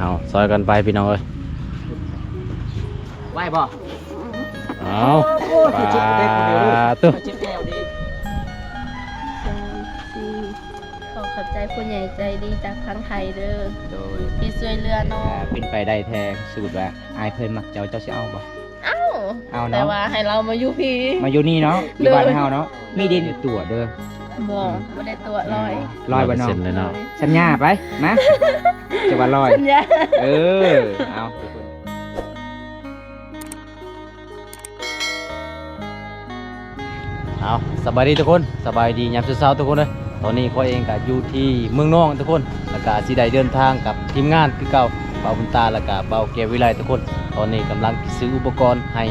ເອົາ ຊ່ອຍກັນໄປພີ່ນ້ອງເອີຍ. ໄຫວບໍ່? ເອົາ ໂອ້ຍ ປາດໂທ້ ເຈັບແອວເດ້. ສາມ ສີ່ ຂໍຂອບໃຈຜູ້ໃຫຍ່ໃຈດີຈາກທາງໄທເດີ ໂດຍ ທີ່ຊ່ວຍເຫຼືອນ້ອງ. ເປັນໄປໄດ້ແທ້ ສົມມຸດວ່າອ້າຍເພິ່ນມັກເຈົ້າ ເຈົ້າຊິເອົາບໍ່? ເອົາ ເອົາເນາະ ແຕ່ວ່າໃຫ້ລາວມາຢູ່ພີ້ ມາຢູ່ນີ້ເນາະ ຢູ່ບ້ານເຮົາເນາະ. ມີດິນຕົວະເດີ. ບໍ່ ບໍ່ໄດ້ຕົວະ ຮ້ອຍ ຮ້ອຍບໍ່ນ້ອງ? ຮ້ອຍເປີເຊັນເລີຍເນາະ. ສັນຍາໄປ ມາ ຈະວ່າຮ້ອຍ ສັນຍາ. ເອີ ເອົາ ເອົາ ສະບາຍດີທຸກຄົນ ສະບາຍດີຍາມເຊົ້າໆ ທຸກຄົນເດີ. ຕອນນີ້ຂ້ອຍເອງກະຢູ່ທີ່ເມືອງນອງທຸກຄົນ ແລ້ວກະຊິໄດ້ເດີນທາງກັບທີມງານຄືເກົ່າ ບ່າວບຸນຕາ ແລ້ວກະບ່າວແກ້ວວິໄລທຸກຄົນ. ຕອນນີ້ກຳລັງຊື້ອຸປະກອນໃຫ້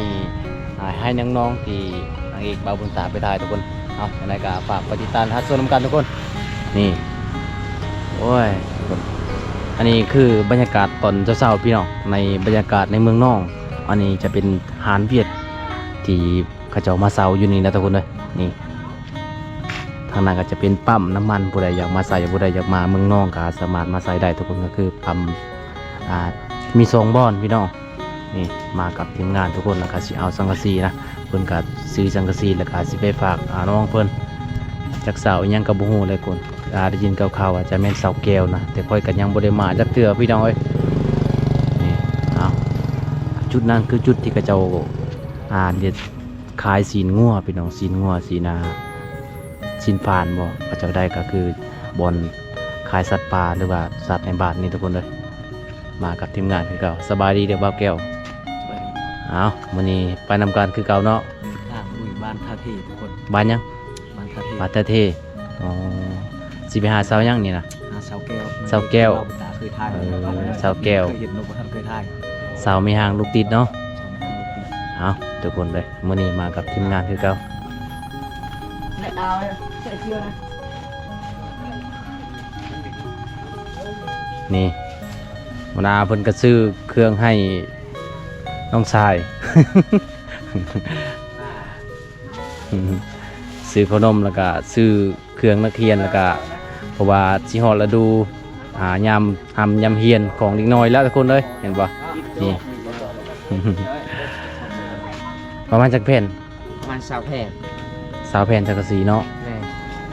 ອ່າ ໃຫ້ນ້ອງໆ ທີ່ນາງເອກບ່າວບຸນຕາໄປຖ່າຍທຸກຄົນ. ເອົາ ຈັ່ງໃດກະຝາກໄປຕິດຕາມຮັບຊົມນຳກັນທຸກຄົນ. ນີ້ ໂອ້ຍ ທຸກຄົນ ອັນນີ້ຄືບັນຍາກາດຕອນເຊົ້າໆ ພີ່ນ້ອງ ໃນບັນຍາກາດໃນເມືອງນອງ. ອັນນີ້ຈະເປັນຮ້ານວຽດທີ່ ເຂົາເຈົ້າມາເຊົ່າຢູ່ນີ້ນະທຸກຄົນເອີຍ. ນີ້ ທາງນັ້ນກໍຈະເປັນປ້ຳນ້ຳມັນ ຜູ້ໃດຢາກມາໃຊ້ ຜູ້ໃດຢາກມາເມືອງນອງກໍສາມາດມາໃຊ້ໄດ້ທຸກຄົນ. ກໍຄືປ້ຳ ອ່າ ມີສອງບ່ອນພີ່ນ້ອງ. ນີ້ ມາກັບທີມງານທຸກຄົນ ແລ້ວກໍຊິເອົາສັງກະສີນະ ເພິ່ນກໍຊື້ສັງກະສີ ແລ້ວກໍຊິໄປຝາກ ອ່າ ນ້ອງເພິ່ນ ຈັກສາວອີ່ຫຍັງກໍບໍ່ຮູ້ເລີຍຄົນ. ອ່າ ໄດ້ຍິນຂ່າວໆ ວ່າຈະແມ່ນສາວແກ້ວນະ ແຕ່ຂ້ອຍກໍຍັງບໍ່ໄດ້ມາຈັກເທື່ອພີ່ນ້ອງເອີຍ. ນີ້ ເອົາ ຈຸດນັ້ນຄືຈຸດທີ່ເຂົາເຈົ້າ ອ່າ ເຮັດ ຂາຍຊີ້ນງົວພີ່ນ້ອງ ຊີ້ນງົວ ຊີ້ນ ຊີ້ນຟານບໍ່ ເຂົາເຈົ້າໄດ້ ກໍຄືບ່ອນຂາຍສັດປ່າ ຫຼືວ່າສັດໃນບ້ານນີ້ທຸກຄົນເອີຍ. ມາກັບທີມງານຄືເກົ່າ. ສະບາຍດີເດີບ່າວແກ້ວ. ສະບາຍດີ. ເອົາ ມື້ນີ້ໄປນຳກັນຄືເກົ່າເນາະ. ເດີນທາງລຸຍບ້ານທ່າເທທຸກຄົນ. ບ້ານຫຍັງ? ບ້ານທ່າເທ. ບ້ານທ່າເທ. ອໍ ຊິໄປຫາສາວຫຍັງນີ້ນະ? ຫາສາວແກ້ວ. ສາວແກ້ວ. ເອີ ສາວແກ້ວ ເຄີຍເຫັນຢູ່ ບໍ່ທັນເຄີຍຖ່າຍ. ສາວມີຫາງລູກຕິດເນາະ. ເອົາ ທຸກຄົນເດີ ມື້ນີ້ມາກັບທີມງານຄືເກົ່າ. ນີ້ ຫົວໜ້າເພິ່ນກໍຊື້ເຄື່ອງໃຫ້ນ້ອງຊາຍ ຊື້ເຂົ້າໜົມ ແລ້ວກະຊື້ເຄື່ອງນັກຮຽນ ແລ້ວກະ ເພາະວ່າຊິຮອດລະດູ ອ່າ ຍາມຮ່ຳຍາມຮຽນຂອງເດັກນ້ອຍແລ້ວທຸກຄົນເອີຍ. ເຫັນບໍ່? ນີ້ ປະມານຈັກແຜ່ນ? ປະມານຊາວແຜ່ນ. ຊາວແຜ່ນສັງກະສີເນາະ. ແມ່ນ.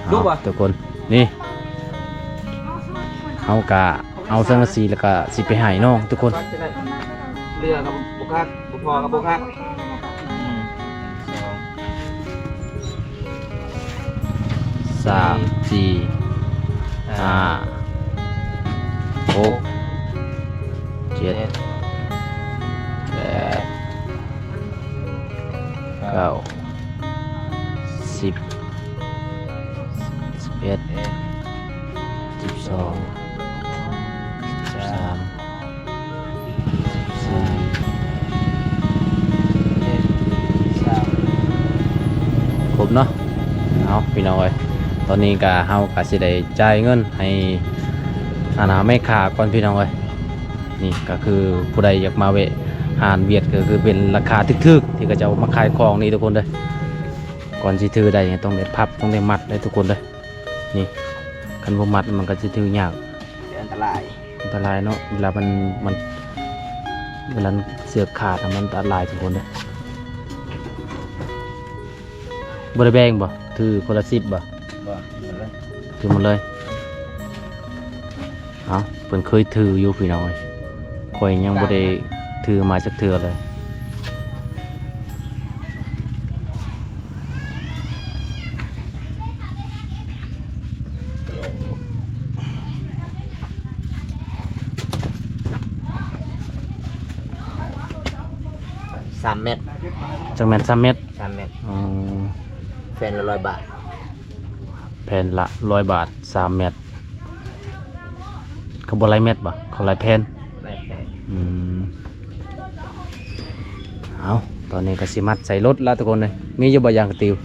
ເອົາ ທຸກຄົນ ນີ້ ເຮົາກະເອົາສັງກະສີ ແລ້ວກະຊິໄປໃຫ້ນ້ອງທຸກຄົນ. ເຫຼືອກໍບໍ່ຄັກ ບໍ່ພໍກໍບໍ່ຄັກ. ສາມ ສີ່ ຫ້າ ຫົກ ເຈັດ ແປດ ເກົ້າ ສິບ ສິບເອັດ ສິບສອງ ສິບສາມ ສິບສີ່ ຄົບເນາະ. ເອົາ ພີ່ນ້ອງເອີຍ ຕອນນີ້ກະເຮົາກະຊິໄດ້ຈ່າຍເງິນໃຫ້ ອັນນ່າ ແມ່ຄ້າກ່ອນ ພີ່ນ້ອງເອີຍ. ນີ້ກະຄືຜູ້ໃດຢາກມາແວະຮ້ານຫວຽດ ກະຄືເປັນລາຄາຖືກໆ ທີ່ເຂົາເຈົ້າມາຂາຍຂອງນີ້ທຸກຄົນເດີ. ກ່ອນຊິຖືໄດ້ຕ້ອງໄດ້ພັບ ຕ້ອງໄດ້ມັດເດີທຸກຄົນເດີ. ນີ້ ຄັນບໍ່ມັດມັນກໍຊິຖືຍາກ ອັນຕະລາຍ ອັນຕະລາຍເນາະ. ເວລາມັນ ມັນ ເວລາເຊືອກຂາດນະ ມັນອັນຕະລາຍທຸກຄົນເດີ. ບໍ່ໄດ້ແບ່ງບໍ່? ຖືຄົນລະສິບບໍ່? ບໍ່ ຖືໝົດເລີຍ ຖືໝົດເລີຍ. ເອົ້າ ເພິ່ນເຄີຍຖືຢູ່ພີ່ນ້ອງເອີຍ ຂ້ອຍຍັງບໍ່ໄດ້ຖືມາຈັກເທື່ອເລີຍ. ສາມແມັດ. ຈັກແມັດ? ສາມແມັດ. ສາມແມັດ. ອໍ ແຜ່ນລະຮ້ອຍບາດ. ແຜ່ນລະຮ້ອຍບາດ ສາມແມັດ. ເຂົາບໍ່ໄລ່ແມັດບໍ່? ເຂົາໄລ່ແຜ່ນ. ໄລ່ແຜ່ນ. ອືມ ເອົາ ຕອນນີ້ກໍຊິມັດໃສ່ລົດລະທຸກຄົນເອີຍ. ມີຢູ່ບໍ່ຢາງກະຕິວ? ມີ.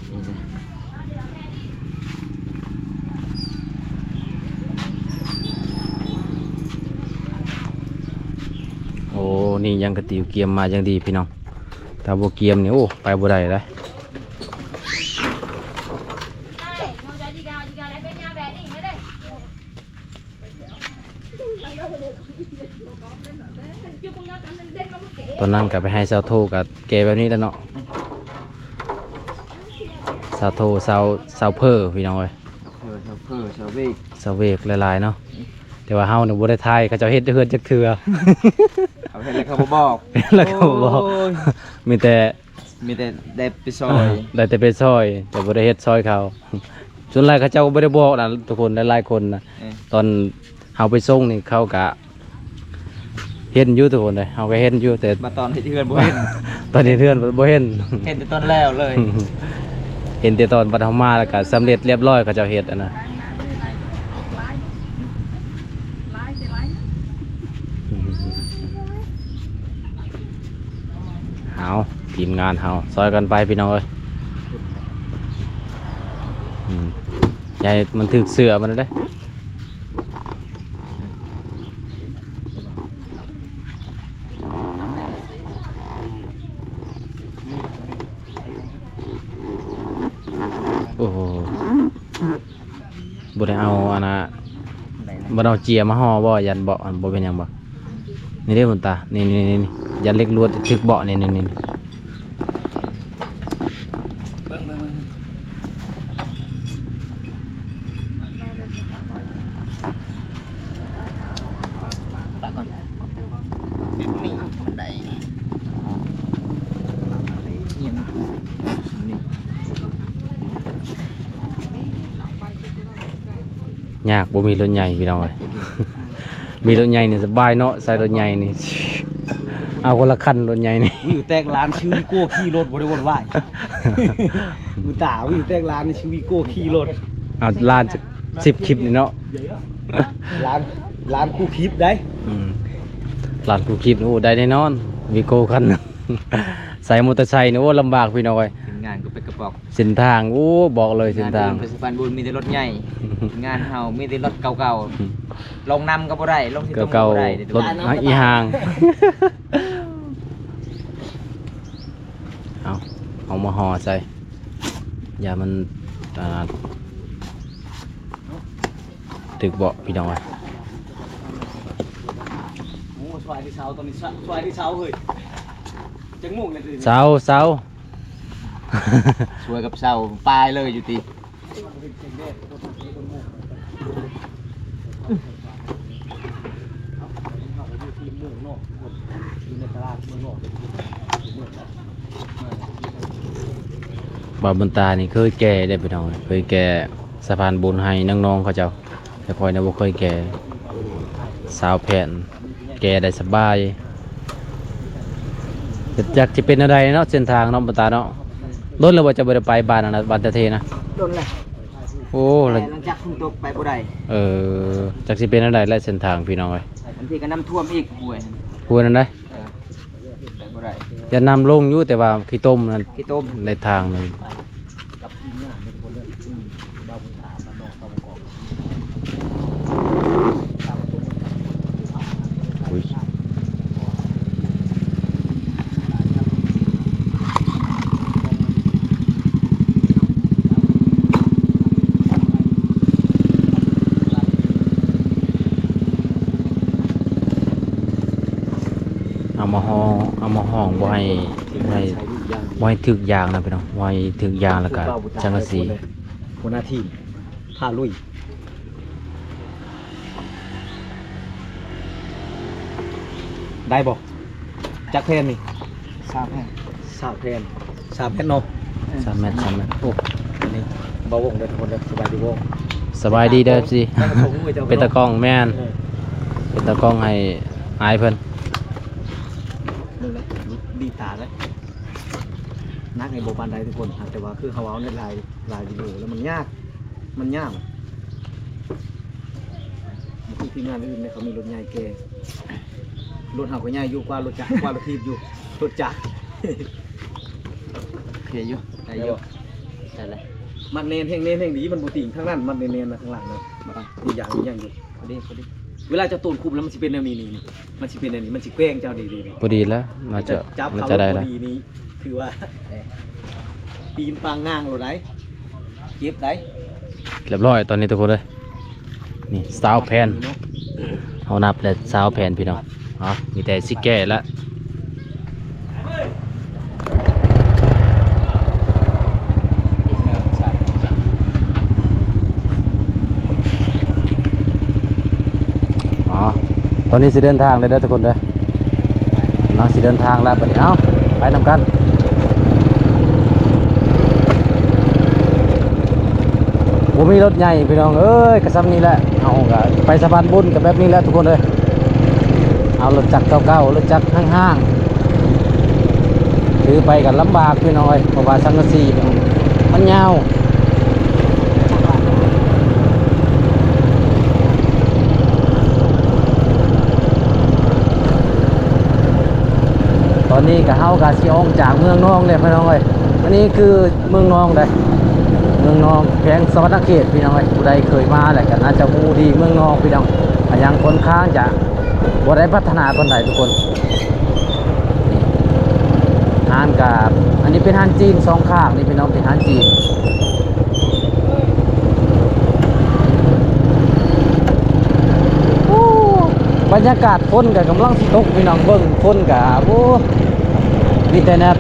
ໂອ້ ນີ້ຢາງກະຕິວກຽມມາຢ່າງດີພີ່ນ້ອງ. ຖ້າບໍ່ກຽມນີ້ ໂອ້ ໄປບໍ່ໄດ້ເລີຍ. ຕອນນັ້ນກໍໄປໃຫ້ຊາວໂທກໍແກ່ແບບນີ້ແຫຼະເນາະ ຊາວໂທ ຊາວ ຊາວເພີພີ່ນ້ອງເອີຍ ເອີ ຊາວເພີ ຊາວເວກ ຊາວເວກຫຼາຍໆເນາະ ແຕ່ວ່າເຮົານີ້ບໍ່ໄດ້ຖ່າຍ ເຂົາເຈົ້າເຮັດຢູ່ເຮືອນຈັກເທື່ອ ເຂົາເຮັດແລ້ວເຂົາບໍ່ບອກ ເຮັດແລ້ວເຂົາບໍ່ບອກ ໂອ້ຍ ມີແຕ່ ມີແຕ່ໄດ້ໄປຊ່ອຍ ໄດ້ແຕ່ໄປຊ່ອຍ ແຕ່ບໍ່ໄດ້ເຮັດຊ່ອຍເຂົາ ສ່ວນຫຼາຍເຂົາເຈົ້າກໍບໍ່ໄດ້ບອກນະ ທຸກຄົນ ຫຼາຍໆຄົນນະ ເອີ ຕອນເຮົາໄປສົ່ງນີ້ ເຂົາກະເຫັນຢູ່ ທຸກຄົນເອີຍ ເຮົາກໍເຫັນຢູ່ ແຕ່ ບັດຕອນເຮັດເຮືອນບໍ່ເຫັນ ຕອນເຮັດເຮືອນບໍ່ເຫັນ ເຫັນແຕ່ຕອນແລ້ວເລີຍ ເຫັນແຕ່ຕອນບັດເຮົາມາ ແລ້ວກໍສຳເລັດລຽບຮ້ອຍ ເຂົາເຈົ້າເຮັດຫັ້ນນະ ເອົາ ທີມງານເຮົາຊ່ອຍກັນໄປພີ່ນ້ອງເອີຍ ອືມ ຢ່າໃຫ້ມັນຖືກເສື້ອມັນເດ້ ໂອ້ໂຫ ບໍ່ໄດ້ເອົາອັນນ່າ ບໍ່ໄດ້ເອົາເຈຍມາຫໍ່ບໍ່? ຢ້ານເບາະ ອັນ ບໍ່ເປັນຫຍັງບໍ່? ນີ້ເດ້ບຸນຕາ ນີ້ໆໆ ຢ້ານເຫຼັກຫຼວດຖືກເບາະ ນີ້ໆໆ ເບິ່ງໆ ປະກ່ອນ ແບບນີ້ ບັນໄດ ອີ່ຫຍັງ ນີ້ ຍາກ ບໍ່ມີລົດໃຫຍ່ພີ່ນ້ອງເອີຍ ມີລົດໃຫຍ່ນີ້ສະບາຍເນາະ ໃສ່ລົດໃຫຍ່ນີ້ ເອົາຄົນລະຄັນລົດໃຫຍ່ນີ້ ວິວແຕກລ້ານ ຊື້ວີໂກ້ຂີ່ລົດບໍ່ໄດ້ວຸ່ນວາຍ ບຸນຕາ ວິວແຕກລ້ານ ຊື້ວີໂກ້ຂີ່ລົດ ເອົາລ້ານຈັກສິບຄລິບນີ້ເນາະ ລ້ານ ລ້ານຄູ່ຄລິບໄດ໋ ອືມ ລ້ານຄູ່ຄລິບ ໂອ້ ໄດ້ແນ່ນອນ ວີໂກ້ຄັນ ໃສ່ມໍເຕີໄຊນີ້ ໂອ້ ລຳບາກພີ່ນ້ອງເອີຍ ເປັນງານກໍເປັນກະປອກ ເສັ້ນທາງ ໂອ້ ບອກເລີຍເສັ້ນທາງ ງານອື່ນໄປສະພານບຸນມີແຕ່ລົດໃຫຍ່ ງານເຮົາມີແຕ່ລົດເກົ່າໆ ອືມ ລົງນຳກໍບໍ່ໄດ້ ລົງທີ່ຕົມກໍບໍ່ໄດ້ ເກົ່າໆ ລົດອີ່ຫ່າງ ເອົາ ເອົາມາຫໍ່ໃສ່ ຢ່າມັນ ອ່າ ຖືກເບາະພີ່ນ້ອງເອີຍ ໂອ້ ສະບາຍດີເຊົ້າ ຕອນນີ້ສະ ສະບາຍດີເຊົ້າເຮີ້ຍ ຈັກໂມງແລ້ວ? ເຊົ້າ ເຊົ້າ ສວຍກັບເຊົ້າ ປາຍເລີຍຢູ່ຕິ ບ່າວບຸນຕານີ້ເຄີຍແກ່ເດ້ພີ່ນ້ອງ ເຄີຍແກ່ສະພານບຸນໃຫ້ນ້ອງໆເຂົາເຈົ້າ ແຕ່ຂ້ອຍນະບໍ່ເຄີຍແກ່ ຊາວແຜ່ນ ແກ່ໄດ້ສະບາຍ ແຕ່ຈັກຊິເປັນແນວໃດເນາະ ເສັ້ນທາງເນາະ ບຸນຕາເນາະ ດົນແລ້ວບໍ່ ເຈົ້າບໍ່ໄດ້ໄປບ້ານອັນນະ ບ້ານຕາເທນະ? ດົນແລ້ວ ໂອ້ ແຕ່ຫຼັງຈາກຝົນຕົກໄປບໍ່ໄດ້ ເອີ ຈັກຊິເປັນແນວໃດແຫຼະເສັ້ນທາງພີ່ນ້ອງເອີຍ ບາງທີກໍນ້ຳຖ້ວມອີກ ຫ້ວຍ ຫ້ວຍນັ້ນໃດ ເອີ ໄປບໍ່ໄດ້ ຢ້ານນ້ຳລົງຢູ່ ແຕ່ວ່າຂີ້ຕົມນັ້ນ ຂີ້ຕົມ ໃນທາງນັ້ນ ກັບທີມງານເດີທຸກຄົນເດີ ອືມ ບ່າວບຸນຕາ ບ້ານນອກເຂົາບໍ່ກອກ ອຸ້ຍ ເອົາມາຫໍ່ ເອົາມາຫ້ອງ ບໍ່ໃຫ້ ບໍ່ໃຫ້ ບໍ່ໃຫ້ຖືກຢາງນະພີ່ນ້ອງ ບໍ່ໃຫ້ຖືກຢາງ ແລ້ວກະສັງກະສີ ຫົວໜ້າທີມ ພາລຸຍ ໄດ້ບໍ່? ຈັກແຜ່ນນີ້? ຊາວແຜ່ນ ຊາວແຜ່ນ ສາມແຜ່ນເນາະ ເອີ ສາມແຜ່ນ ສາມແຜ່ນ ໂອ້ ອັນນີ້ບ່າວວົງເດີທຸກຄົນເດີ ສະບາຍດີວົງ ສະບາຍດີເດີ ເອັຟຊີ ເປັນຕາກ້ອງ ແມ່ນ ເອີ ເປັນຕາກ້ອງໃຫ້ອ້າຍເພິ່ນ ເບິ່ງເດີ ດີຕາເດີ ໜັກໃຫ້ບໍ່ປານໃດທຸກຄົນ ຫາກແຕ່ວ່າຄືເຮົາເອົາໃນຫຼາຍ ຫຼາຍວິດີໂອແລ້ວມັນຍາກ ມັນຍາກ ບໍ່ຄືທີມງານອື່ນເດ້ ເຂົາມີລົດໃຫຍ່ແກ່ ລົດເຮົາກໍໃຫຍ່ຢູ່ກວ່າລົດຈັກ ກວ່າລົດຖີບຢູ່ ລົດຈັກ ໂອເຄຢູ່ ໄດ້ຢູ່ ໄດ້ແລ້ວ ມັດແໜ້ນ ແຮງແໜ້ນ ແຮງດີ ມັນບໍ່ຕິງທາງນັ້ນ ມັດແໜ້ນໆນະ ທາງຫຼັງນະ ອີກຢ່າງ ອີກຢ່າງຢູ່ ພໍດີ ພໍດີ ເວລາເຈົ້າໂຕນຄຸມແລ້ວມັນຊິເປັນແນວນີ້ ນີ້ ນີ້ ມັນຊິເປັນແນວນີ້ ມັນຊິແກວ່ງເຈົ້າ ນີ້ ນີ້ ນີ້ ພໍດີແລ້ວ ໜ້າຈະ ຈັບ ໜ້າຈະໄດ້ແລ້ວ ພໍດີນີ້ ຖືວ່າປີນປາງງາງໂລດໄດ໋ ເຈັບໄດ໋ ຮຽບຮ້ອຍຕອນນີ້ທຸກຄົນເອີຍ ນີ້ຊາວແຜ່ນ ເຮົານັບແລ້ວຊາວແຜ່ນພີ່ນ້ອງ ອ່ະ ມີແຕ່ຊິແກ້ລະ. ອໍ ຕອນນີ້ຊິເດີນທາງແລ້ວເດີທຸກຄົນເດີ. ກຳລັງຊິເດີນທາງແລ້ວບັດນີ້ ເອົ້າ ໄປນຳກັນ. ບໍ່ມີລົດໃຫຍ່ພີ່ນ້ອງເອີຍ ກະຊ່ຳນີ້ແຫຼະ. ເຮົາກະໄປສະພານບຸນກະແບບນີ້ແຫຼະທຸກຄົນເອີຍ. ເອົາລົດຈັກເກົ່າໆ ລົດຈັກຫ້າງໆ ຖືໄປກະລຳບາກພີ່ນ້ອງເອີຍ ເພາະວ່າສັງກະສີມັນຍາວ. ຕອນນີ້ກະເຮົາກະຊິອອກຈາກເມືອງນອງແລ້ວພີ່ນ້ອງເອີຍ. ອັນນີ້ຄືເມືອງນອງເດ້ ເມືອງນອງ ແຂວງສະຫວັນນະເຂດພີ່ນ້ອງເອີຍ. ຜູ້ໃດເຄີຍມາແລ້ວກະໜ້າຈະຮູ້ດີເມືອງນອງພີ່ນ້ອງ. ກະຍັງຂ້ອນຂ້າງຈະບໍ່ໄດ້ພັດທະນາປານໃດທຸກຄົນ. ນີ້ ຮ້ານກະ ອັນນີ້ເປັນຮ້ານຈີນສອງຂ້າງນີ້ພີ່ນ້ອງ ເປັນຮ້ານຈີນ. ໂອ້ ບັນຍາກາດຝົນກະກຳລັງຊິຕົກພີ່ນ້ອງ. ເບິ່ງຝົນກະ ໂອ້ ມີແຕ່ແນວ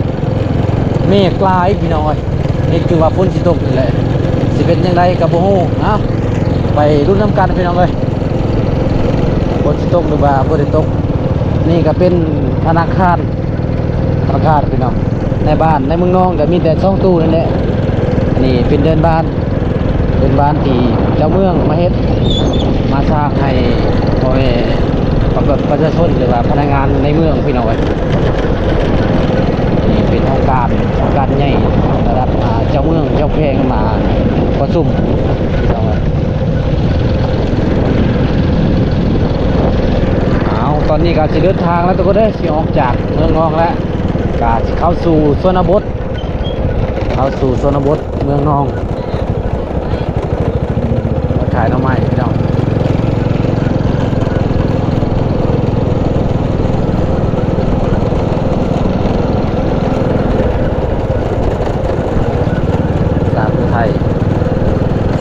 ເມກຫຼາຍພີ່ນ້ອງເອີຍ. ນີ້ຄືວ່າຝົນຊິຕົກນີ້ແຫຼະ ຊິເປັນຈັ່ງໃດກະບໍ່ຮູ້. ເອົ້າ ໄປລຸ້ນນຳກັນພີ່ນ້ອງເອີຍ ຝົນຊິຕົກຫຼືວ່າບໍ່ໄດ້ຕົກ. ນີ້ກະເປັນທະນາຄານ ທະນາຄານພີ່ນ້ອງ. ໃນບ້ານໃນເມືອງນອງກະມີແຕ່ສອງຕູ້ນັ້ນແຫຼະ. ອັນນີ້ເປັນເຮືອນບ້ານ ເປັນບ້ານທີ່ເຈົ້າເມືອງມາເຮັດ ມາສ້າງໃຫ້ພໍ່ແມ່ປະ ປະຊາຊົນ ຫຼືວ່າພະນັກງານໃນເມືອງພີ່ນ້ອງເອີຍ. ນີ້ເປັນຫ້ອງການ ຫ້ອງການໃຫຍ່ລະດັບ ອ່າ ເຈົ້າເມືອງເຈົ້າແຂວງມາປະຊຸມພີ່ນ້ອງເອີຍ. ເອົາ ຕອນນີ້ກະຊິເດີນທາງແລ້ວທຸກຄົນເດີ ຊິອອກຈາກເມືອງນອງແລ້ວ ກະຊິເຂົ້າສູ່ຊົນນະບົດ ເຂົ້າສູ່ຊົນນະບົດເມືອງນອງ. ມາຂາຍໜໍ່ໄມ້ພີ່ນ້ອງ. ສາວຜູ້ໄທ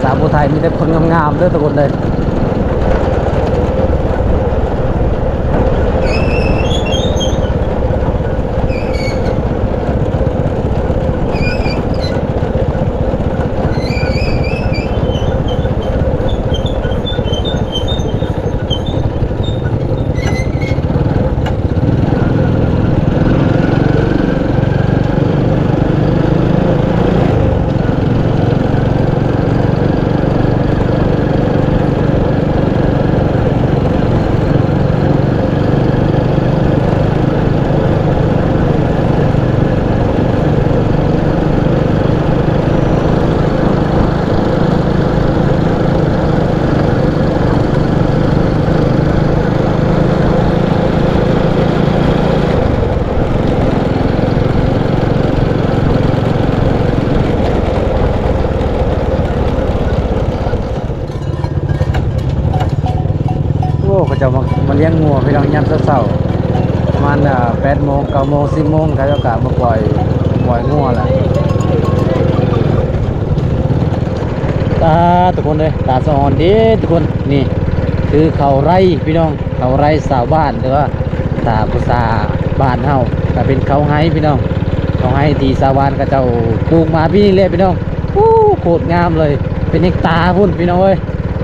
ສາວຜູ້ໄທມີແຕ່ຄົນງາມໆເດີທຸກຄົນເດີ. ໂອ້ ເຂົາເຈົ້າມາ ມາລ້ຽງງົວພີ່ນ້ອງ ຍາມເຊົ້າໆ ປະມານ ເອີ ແປດໂມງ ເກົ້າໂມງ ສິບໂມງ ເຂົາເຈົ້າກະມາປ່ອຍ ປ່ອຍງົວແລ້ວ. ຕາ ທຸກຄົນເອີຍ ຕາສະອອນເດ້ທຸກຄົນ. ນີ້ຄືເຂົ້າໄຮ່ພີ່ນ້ອງ ເຂົ້າໄຮ່ຊາວບ້ານ ຫຼືວ່າ ຕາມພາສາບ້ານເຮົາກະເປັນເຂົ້າໄຮ່ພີ່ນ້ອງ. ເຂົ້າໄຮ່ທີ່ຊາວບ້ານເຂົາເຈົ້າປູກມາປີນີ້ແຫຼະພີ່ນ້ອງ. ໂອ້ ໂຄດງາມເລີຍ ເປັນເຮັກຕາພຸ້ນພີ່ນ້ອງເອີຍ.